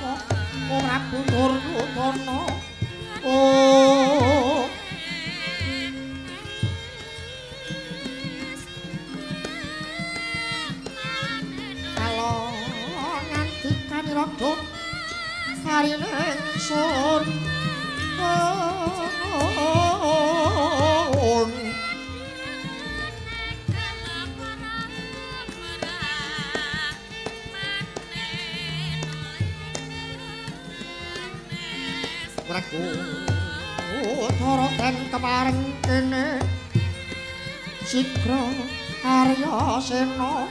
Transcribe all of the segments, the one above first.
Rama Prabu Duryudana. Oh, kalau ngantikan rada karining sun. Wrekodara den kepareng kene Sigra Arya Sena.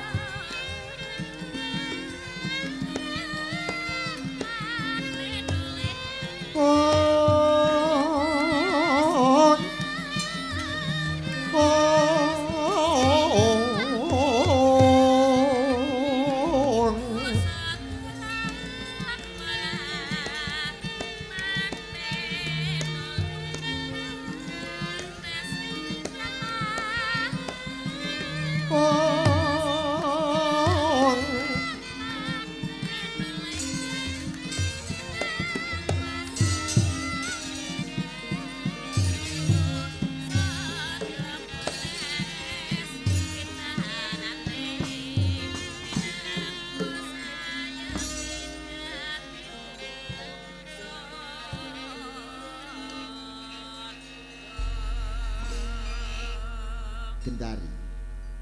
Gendari.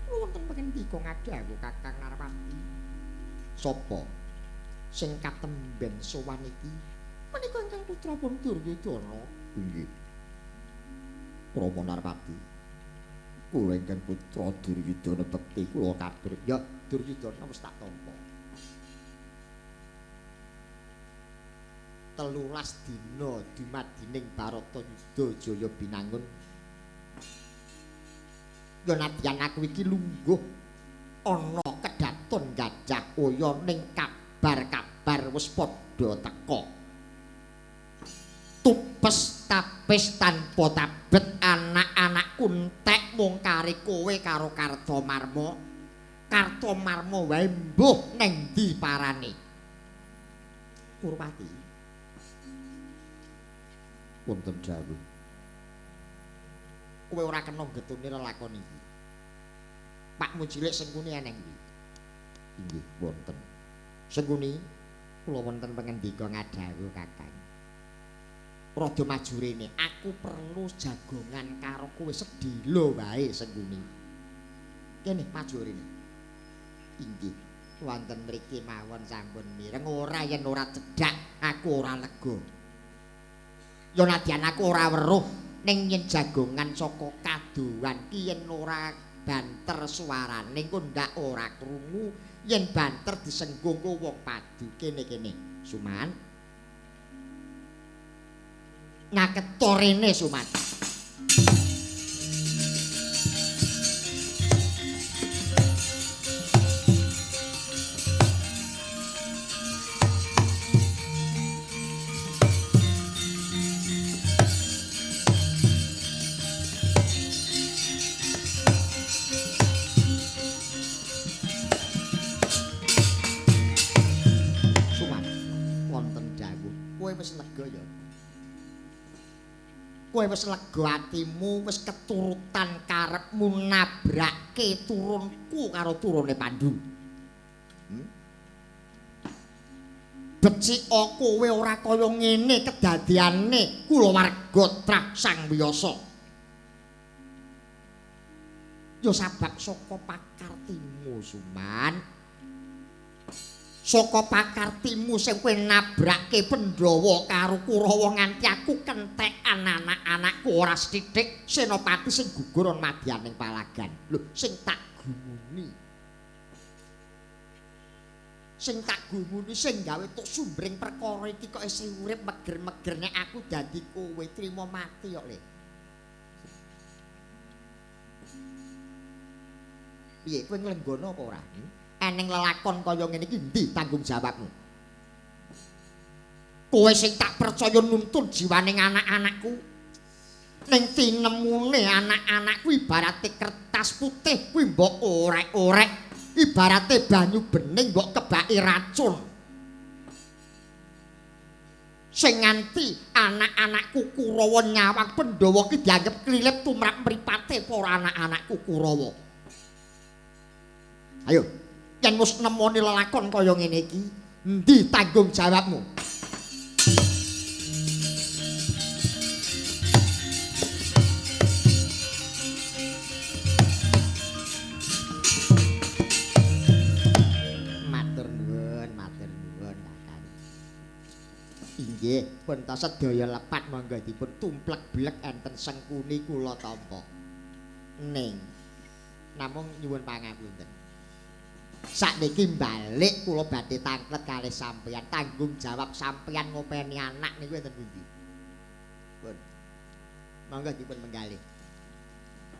Wonten pengendika ngadhawuh Kakang Narpati. Sapa sing katemben sowan iki? Menika ingkang putra pun Duryudana. Inggih. Rama Narpati. Kula ingkang putra Duryudana bekti kula katur. Ya, Duryudana wis tak tampa. 13 dina dumadining Baratayuda Jaya Binangun. Ya nadyan aku iki lungguh ana kedaton Gajah Oya ning kabar-kabar wis padha teka. Tupes tapis tanpa tabet anak-anakku entek mung kari kowe karo Kartomarma. Kartomarma wae mbuh neng ndi parane. Kurpati. Wonten dawuh. Kowe ora kena getune lelakon iki. Pakmu cilik Sengkuni eneng iki. Inggih, wonten. Sengkuni, kula wonten pengendika ngadhawuh Kakang. Rada maju rene, aku perlu jagongan karo kowe sedhela wae Sengkuni. Kene maju rene. Inggih, wonten mriki mawon sampun mireng ora yen ora cedhak aku ora lega. Ya nadyan aku ora weruh ning yen jagongan saka kadohan ki yen ora banter suarane engko ndak ora krungu, yen banter disenggung ku wong padu. Kene-kene Suman ngaketo rene Suman. Kowe wis lega atimu, wis keturutan karepmu nabrake turunku karo turune Pandu. Becik kowe ora kaya ngene kedadiane kulawarga trah Sang Wiyasa. Ya sabab saka pakartimu Suman. Saka pakartimu sing kowe nabrake Pandhawa karo Kurawa nganti aku kentekan anak-anakku ora sithik senopati sing gugur ana madyaning palagan. Lho, sing tak gumuni. Sing tak gumuni sing gawe tok sumbring perkara iki kok isih urip meger-meger nek aku dadi kowe trimo mati kok, Le. Piye kowe nglenggono apa ora? Eneng lelakon kaya ngene iki endi tanggung jawabmu? Kowe sing tak percaya nuntun jiwaning anak-anakku. Ning tinemune anak-anakku ibarate kertas putih kuwi mbok orek-orek, ibarate banyu bening mbok kebaki racun. Sing nganti anak-anakku Kurawa nyawang Pandhawa ki dianggep klilip tumrap mripate para anak-anakku Kurawa. Ayo, yen wis nemoni lelakon kaya ngene iki, endi tanggung jawabmu? Matur nuwun, Kakang. Inggih, pun ta sedaya lepat monggo dipun tumplek-blek enten Sengkuni kula tampa. Ning namung nyuwun pangapunten. Sakniki balik kula badhe tangklet kalih sampeyan, tanggung jawab sampeyan ngopeni anak niku enten pundi? Pun. Monggo dipun menggalih.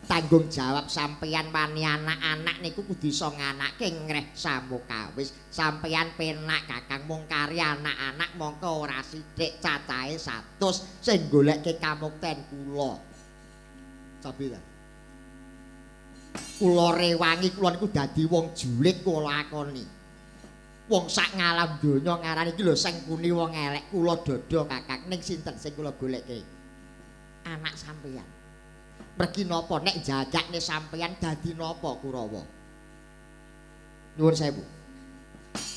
Tanggung jawab sampeyan wani anak-anak niku kudu iso nganake ngreh samukawis. Sampeyan penak Kakang mung kari anak-anak mongko ora sithik cacahe 100 sing golekke kamukten kula. Sabi ta? Kula rewangi kula niku dadi wong julik kula akoni. Wong sak ngalam donya ngarani iki lho Sengkuni wong elek kula dada Kakang ning sinten sing kula golekke? Anak sampeyan. Mergi napa nek jajakne sampeyan dadi napa Kurawa? Nyuwun sewu.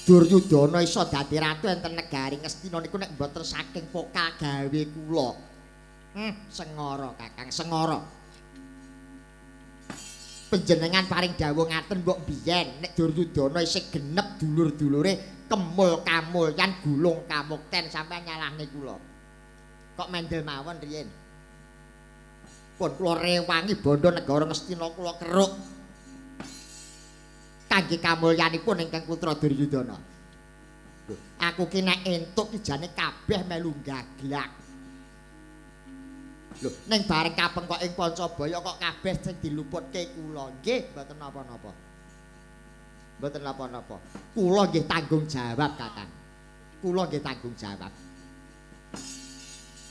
Duryudana iso dadi ratu enten negari Ngastina niku nek mboten saking pokal gawe kula. Sengara Kakang, sengara. Panjenengan paring dawuh ngaten mbok biyen nek Duryudana isih genep dulur-dulure kemul kamulyan gulung kamukten sampeyan nyalahne kula. Kok mendel mawon riyin? Pun kula rewangi bondo negara Ngastina kula keruk kangge kamulyanipun ingkang putra Duryudana. Aku ki nek entuk ki jane kabeh melu gaglak. Lho, ning bareng kapengkok ing Pancabaya kok kabeh sing diluputke kula. Nggih, mboten napa-napa. Mboten napa-napa. Kula nggih tanggung jawab, Kakang. Kula nggih tanggung jawab.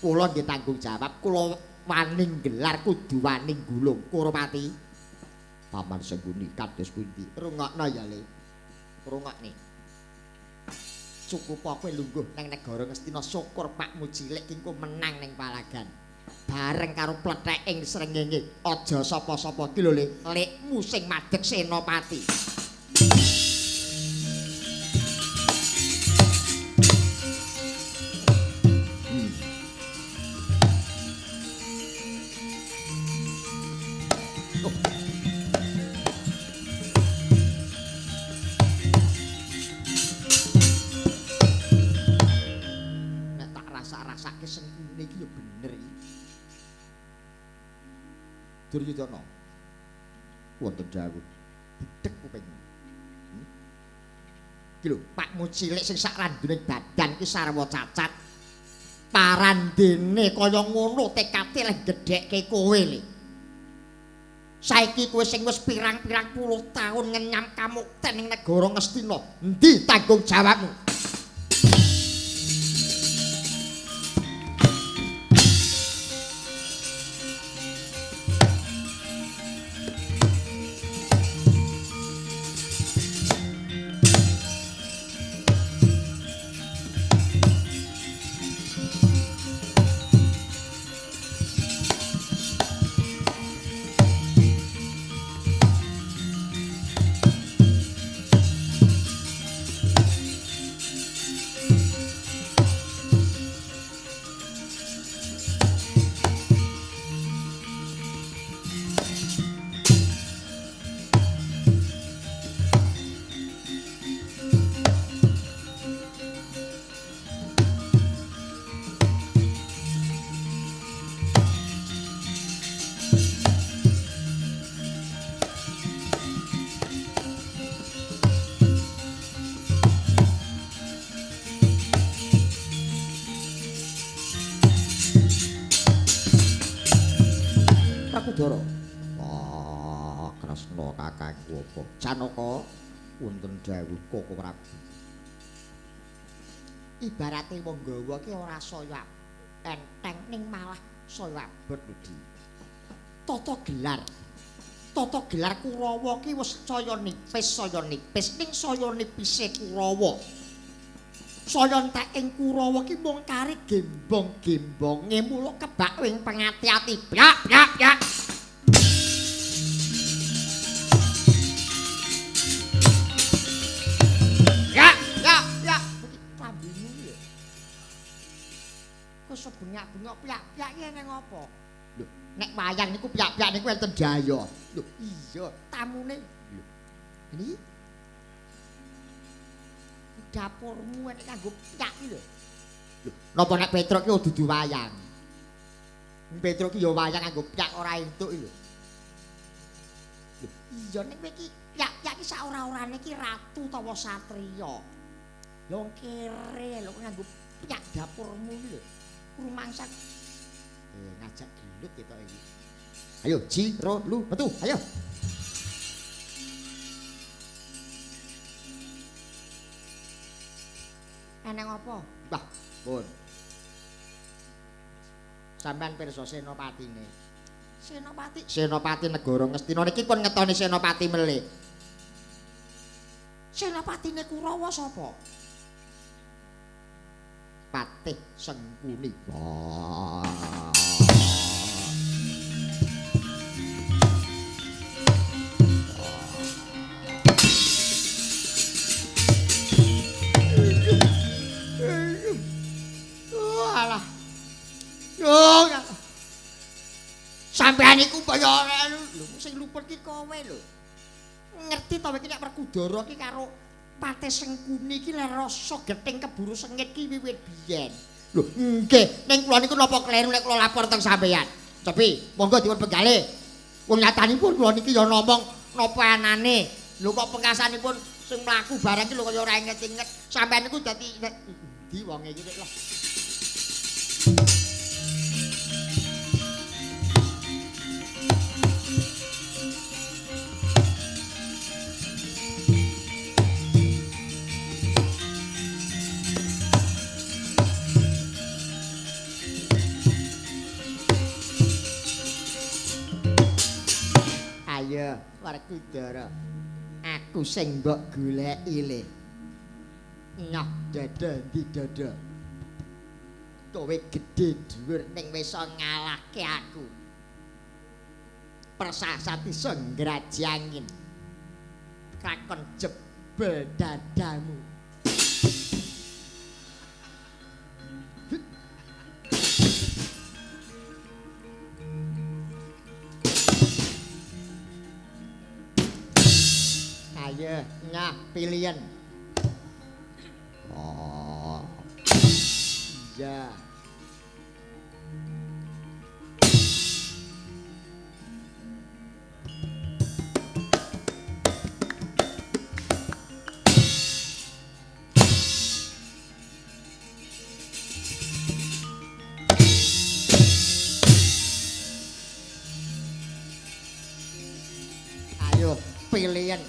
Kula nggih tanggung jawab. Kula wani gelar kudu wani gulung. Kurupati. Paman Sengkuni kados pundi? Rungokno ya, Le. Rungokne. Cukup kowe lungguh nang negara Ngastina, syukur pakmu cilik ki engko menang ning palagan. Bareng karo pletheking srengenge aja sapa-sapa ki lho Le, lekmu sing madheg senopati. Nek tak rasa-rasake Sengkuni iki ya bener iki. Duryudana wonten dawuh budhek kuping. Iki lho pakmu cilik sing sak randune badan ki sarwa cacat. Parandene kaya ngono tekate leh gedhekke kowe le. Saiki kowe sing wis pirang-pirang puluh taun ngenyam kamukten ning negara Ngastina, endi tanggung jawabmu? Prakudara. Wah, Kresna kakangku apa? Janaka wonten dawuh Koko Prabu. Ibarate wong gawa ki ora saya enteng ning malah saya abot lho, Di. Tata gelar. Tata gelar Kurawa ki wis saya nipis ning saya nipise Kurawa. Saya entek ing Kurawa ki mung kari gembong-gembonge mula kebak wing pengati-ati. Brak brak brak. Ya, ya, ya. Iki klambimu lho. Kok iso bengak-bengok piak-piak iki eneng apa? Lho, nek wayang niku piak-piak niku enten daya. Lho, iya, tamune. Lho. Ini dapurmu nek kanggo piak iki lho. Lho, napa nek Petruk ki dudu wayang? Petruk ki ya wayang kanggo piak ora entuk iki lho. Lho, iya nek kowe iki piak-piak ki sak ora-orane ki ratu utawa satriya. Lho wong kere lho nganggo piak dapurmu iki lho. Rumangsa ngajak gelut ketok iki. Ayo ji ro lu metu, ayo. Eneng apa? Wah, pun. Sampeyan pirsa senopatine. Senopati, Senopati negara Ngastina niki pun ngetoni Senopati melih. Senopatine Kurawa sapa? Patih Sengkuni. Wah. Alah. Yo. Sampeyan iku kaya ora lho sing luput ki kowe lho. Ngerti to iki nek Werkudara ki karo Patih Sengkuni ki lek rasa gething keburu sengit ki wiwit biyen. Lho, nggih, ning kula niku napa kleru nek kula lapor teng sampeyan. Tapi monggo dipun penggalih. Wong nyatanipun kula niki ya ngomong napa anane. Lho kok pengkasanipun sing mlaku barang ki lho kaya ora inget-inget. Sampeyan niku dadi ndi wonge iki lho. Ayo, Werkudara. Aku sing mbok goleki le. Nyoh dada ndi dada. Kowe gedhe dhuwur ning wis ngalahke aku. Prasasati iso ngraji angin. Kakon jebel dadamu. Ayo, nyah pilihan. Oh. Iya. Ayo pilihan.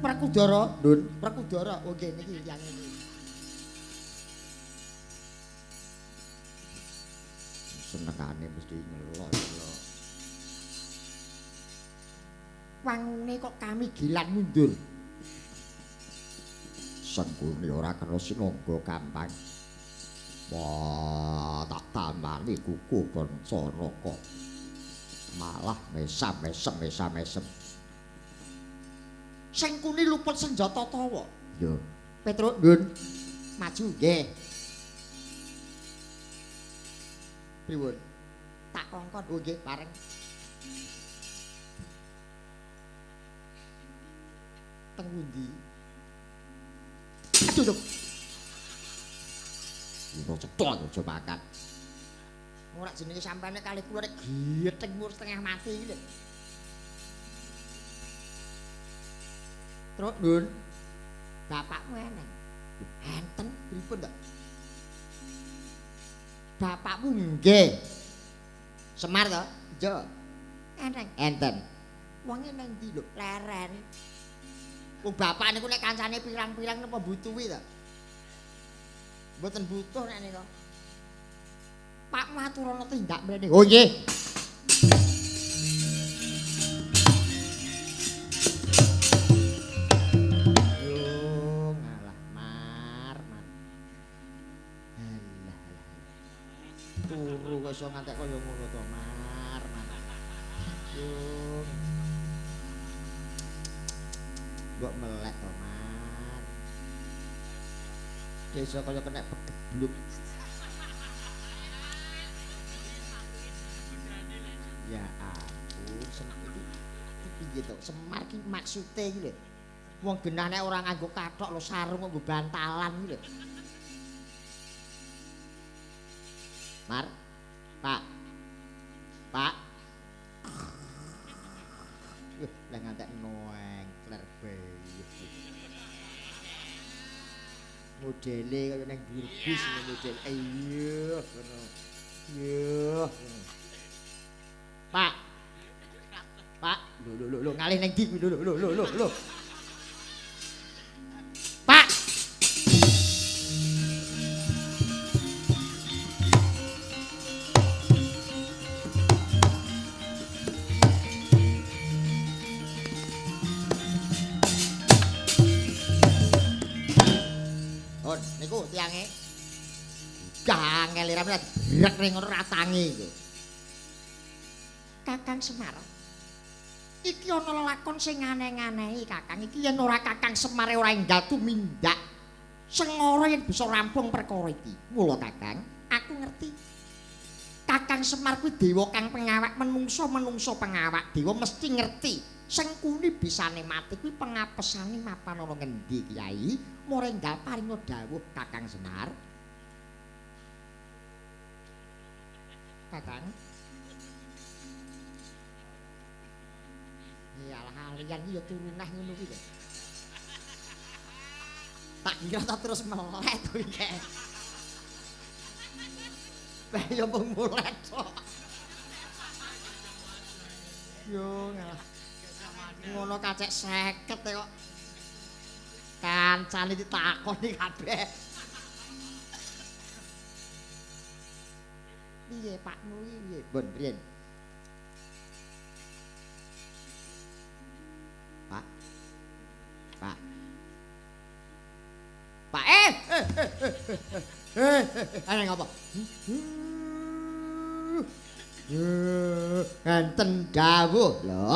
Werkudara, Ndun, Werkudara. Oh nggih niki tiyang iki. Senengane mesti ngelok-elok. Wangune kok kami gilan mundur. Sengkuni ora kena sinangga gampang. Wah, tak tamani kuku Pancanaka. Malah mesam-mesem mesam-mesem. Sengkuni luput senjata tawa. Yo, Petruk, Ndun. Maju nggih. Pripun? Tak kongkon. Oh nggih, bareng. Teng pundi? Aduh, aduh. Ora cetha aja bakat. Ora jenenge sampeyan nek kalih kula nek getheng mur setengah mati iki lho. Truk, Ndun. Bapakmu eneng. Enten pripun to? Bapakmu nggih. Semar to? Iya. Eneng. Enten. Wonge nang ndi lho? Leren. Wong bapak niku nek kancane pirang-pirang napa butuhi to? Mboten butuh nek nika. Pak maturana tindak mrene. Oh nggih. Yo ngalah mar, mar. Alah alah. Turu kok iso ngantek kaya ngono to, mar, mar. Yo. Mbok melek to, Mar. Desa kaya kena pegebluk. Ya ampun, Semar iki piye to? Semar ki maksude iki lho. Wong genah nek ora nganggo kathok lho sarung kok nggo bantalan iki lho. Mar. Pak. Pak. Lah ngantek noengkler bae. Modele kaya nang dhuwur bis model. Iya ngono. Iya. Pak. Pak, lho lho lho ngalih nang ndi kuwi lho lho lho lho lho. Pak. Hon, niku tiange. Gangel rame brek ning ngono ratangi iku. Kakang Semar. Iki ana lelakon sing aneh-anehi Kakang. Iki yen ora Kakang Semar ora enggal tumindak. Sengara yen bisa rampung perkara iki. Mula Kakang, aku ngerti. Kakang Semar kuwi dewa kang pengawak menungso-menungso pengawak dewa mesti ngerti. Sengkuni bisane mati kuwi pengapesane mapan ana ngendi Kyai? Mula enggal paringa dawuh Kakang Semar. Kakang. Ya alah alian iki ya turunah ngono kuwi lho. Tak kira tak terus melet kuwi kek. Lah ya mung mulet tok. Yo ngalah. Ngono kacek 50 kok. Kancane ditakoni kabeh. Piye pakmu iki piye? Bon riyen. Pak. Pak. Pak ana ngapa? Enten dawuh lho.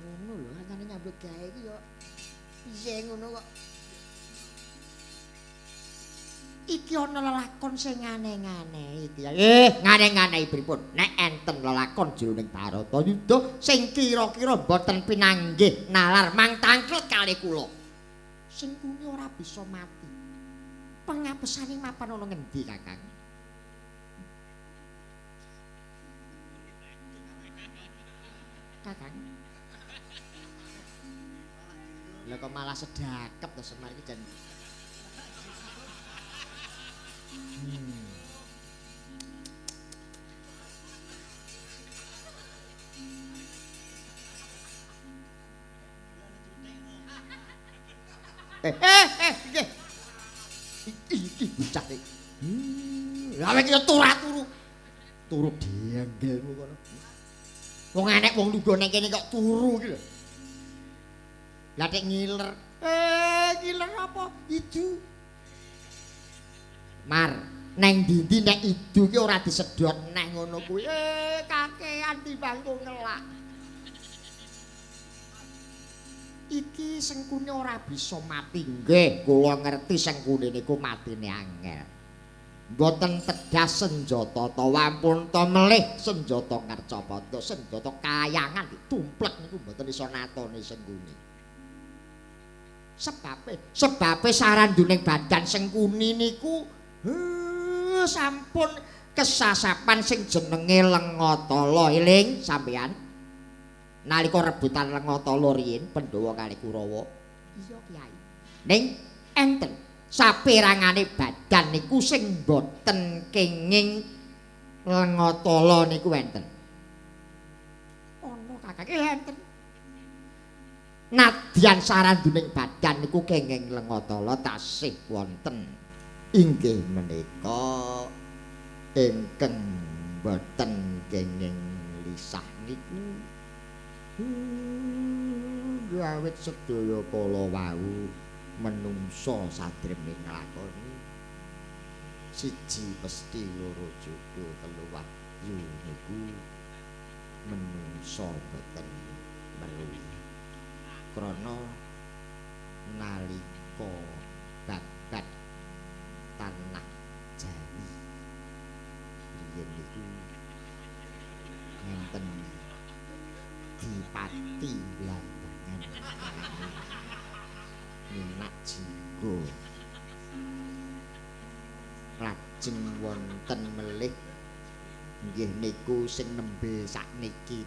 Ngono lho kancane nyambut gawe iki yo piye ngono kok. Iki ana lelakon sing aneh-aneh iki. Ngane-ngane pripun? Nek enten lelakon jroning Bharatayuda sing kira-kira mboten pinanggih nalar mang tangklet kalih kula. Sengkuni ora bisa mati. Pengapesane mapan ana ngendi, Kakang? Kakang. Lah kok malah sedakep to Semar iki jan. Nggih. Iki bocah iki. Lah iki turu. Turu denggelmu kono. Wong enek wong lungguh nang kene kok turu iki lho. Lah tek ngiler. Ngiler apa? Idu. Mar, neng ndi-ndi nek idu ki ora disedhot neh ngono kuwi. Kakean timbang ngelak. Iki Sengkuni ora bisa mati. Nggih, kula ngerti Sengkuni niku matine angel. Mboten tedas senjata ta wampun ta melih senjata ngarcapada, senjata kayangan ditumplek niku mboten iso natoni Sengkuni. Sebabe saranduning badan Sengkuni niku Sampun kesasapan sing jenenge Lengatala eling sampean. Nalika rebutan Lengatala riyin Pandhawa kali Kurawa. Iya Kyai. Ning enten saperangane badan niku sing boten kenging Lengatala niku enten. Ana Kakang enten. Nadyan saranduning badan niku kenging Lengatala tasih wonten. Inggih menika ingkang boten kenging lisah niku awit sedaya kala wau menungso sadreming nglakoni siji pesti loro jodoh telu wahyu niku menungso boten meruhi krana nalika babat tanah Jawi riyen niku enten dipati Blambangan Minak Jinggo lajeng wonten melih nggih niku sing nembe sakniki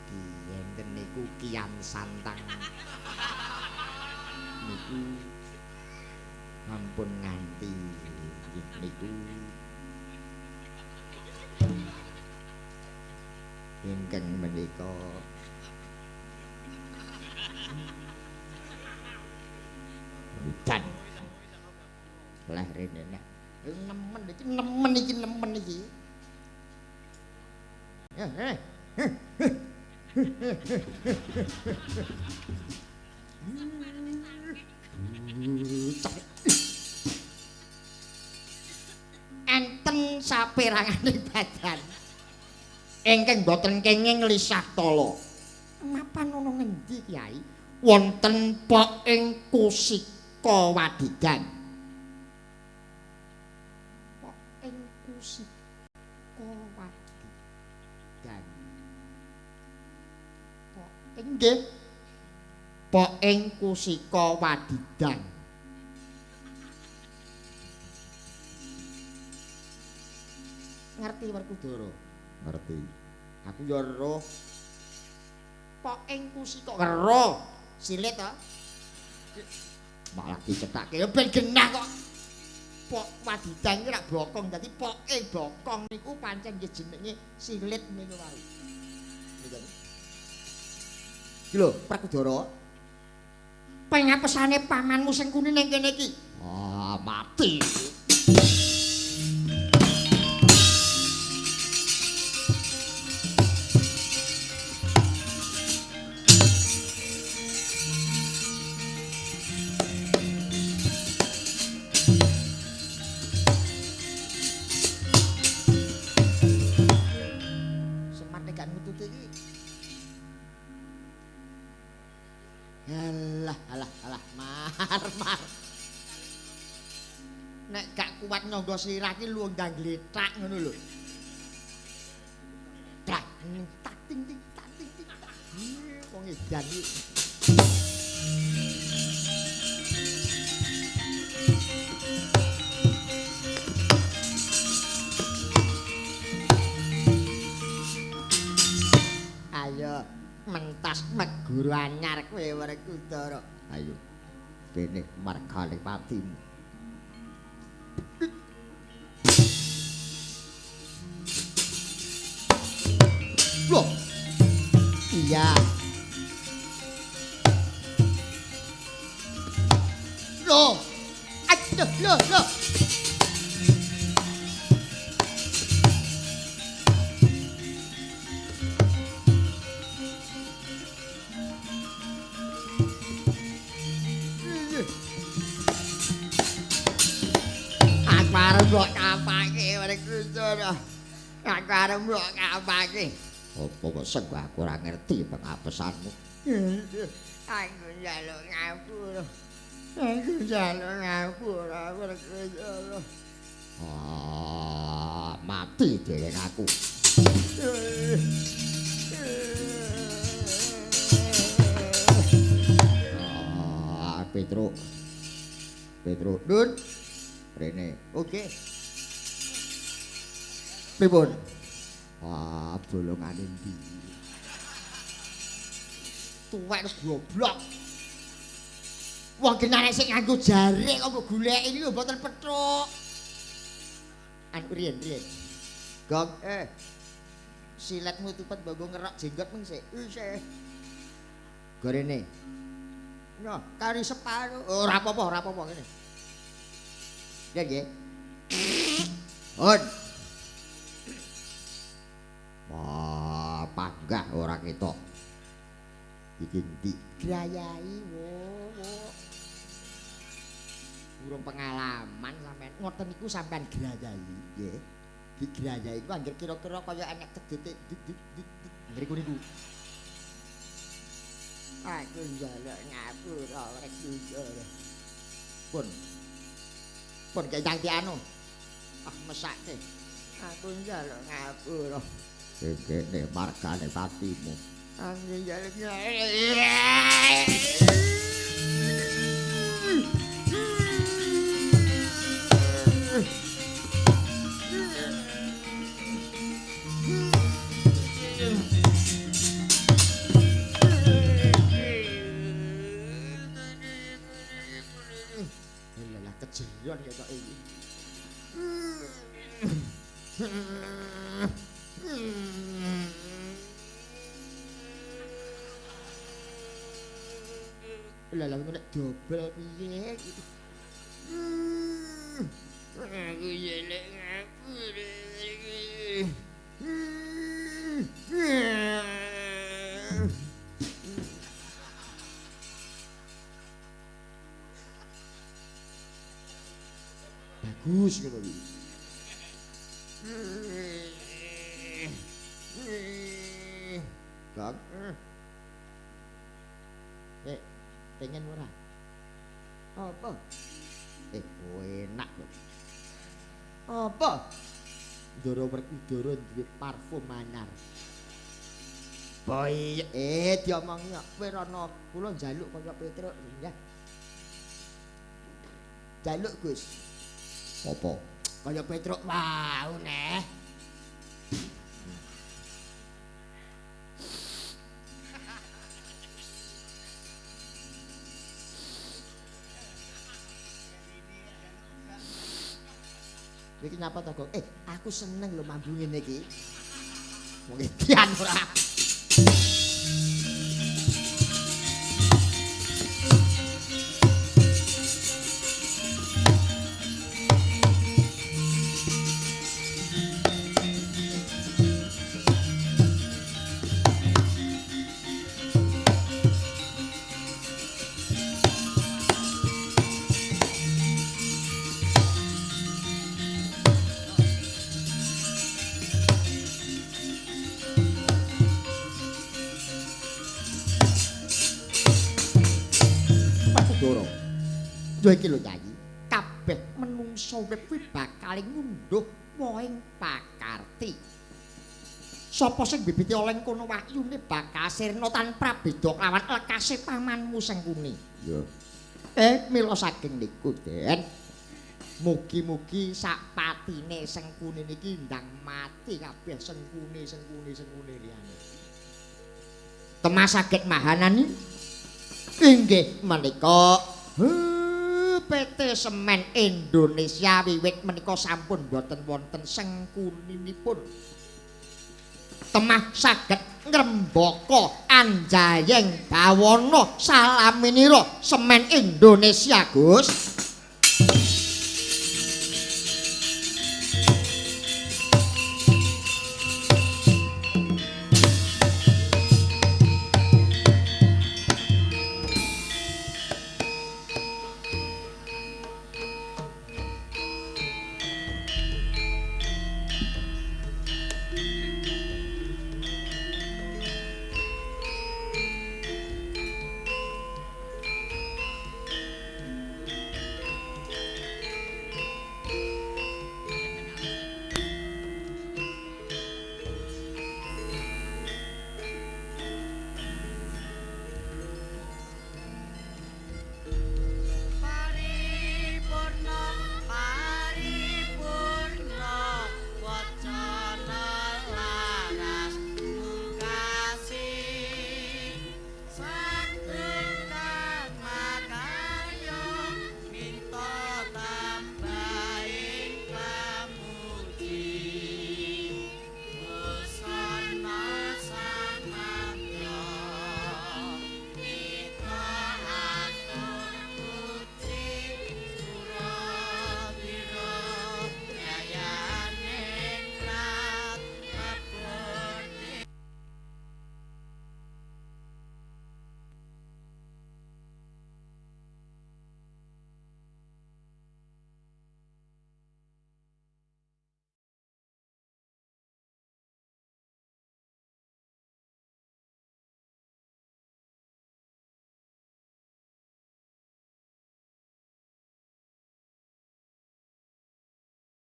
enten niku Kian Santang niku ampun nganti nggih niku ingkang menika hujan leh rene nek nemen iki nemen iki nemen iki. Enten saperangane badan ingkang boten kenging lisah tala. Mapan ana ngendi Kyai? Wonten pok ing Kusika Wadidan. Pok ing Kusika Wadidan. Pok ing nggih. Pok ing Kusika Wadidan. Ngerti Werkudara? Ngerti. Aku ya roh. Pok ing Kusika weruh. Silit to. Malah dicethake ya ben genah kok. Pok Wadidan iki rak bokong, dadi poke bokong niku pancen nggih jenenge silit niku wae. Niku. Iki lho, Werkudara. Pengapesane pamanmu sing kuni ning kene iki. Ah, mati. Alah, alah, alah, mar, mar. Nek gak kuat nyangga sirah ki lu ndang glethak ngono lho. Tak tak ting ting tak ting ting tak. Wong edan iki. Ayo mentas meguru anyar kowe Werkudara. Ayo kene margane patimu. Loh. Iya. Loh. Aduh, loh, loh. Aku arep mbok kapake Werkudara. Aku arep mbok kapake. Apa kok sing aku ora ngerti pengapesanmu. Aku njaluk ngapura. Aku njaluk ngapura Werkudara. Ah, mati dhewe aku. Ah, Petruk. Petruk, Dun. Rene. Oke. Pripun? Wah, bolongane ndi? Tuwek goblok. Wong genane sing nganggo jarik kok mbok goleki lho mboten petruk. Anu riyen. Gong, siletmu tupet mbok nggo ngerok jenggot mung sik. Isih. Gorene. Nah, kari separo. Ora apa-apa, ora apa-apa ngene. Ya nggih. Hon. Wah, panggah ora ketok. Iki endi? Grayai wo. Urung pengalaman sampean. Ngoten niku sampean grayai nggih. Digrayai iku anggere kira-kira kaya enek kedete dik dik dik ngriku niku. Aku njaluk ngapura rek jujur. Pun. Pun kaya di anu. Ah mesake. Aku njaluk ngapura. Kene margane patimu. Aku njaluk. Lah kejeron ya kok iki. Lah lah nek dobel piye iki. Aku jelek ngapura. Bagus ngono iki. Kang. Pengen ora? Apa? Enak kok. Apa? Ndoro Werkudara duwe parfum anyar. Boy, diomongi kok kowe rono kula njaluk kaya Petruk ya. Njaluk, Gus. Apa? Kaya Petruk wau neh. Iki nyapa to, Gong? Aku seneng lho mambu ngene iki. Wong edian ora. Yo iki lho Kyai, kabeh menungso urip kuwi bakal ngunduh wohing pakarti. Sapa sing bibite oleh kono wahyune bakal sirna tanpa beda lawan lekase pamanmu Sengkuni. Iya. Mila saking niku, Den. Mugi-mugi sak patine Sengkuni niki ndang mati kabeh Sengkuni liyane. Temah saged mahanani inggih menika PT Semen Indonesia wiwit menika sampun boten wonten sengkuninipun. Temah saged ngrembaka anjayeng bawana salaminira Semen Indonesia, Gus.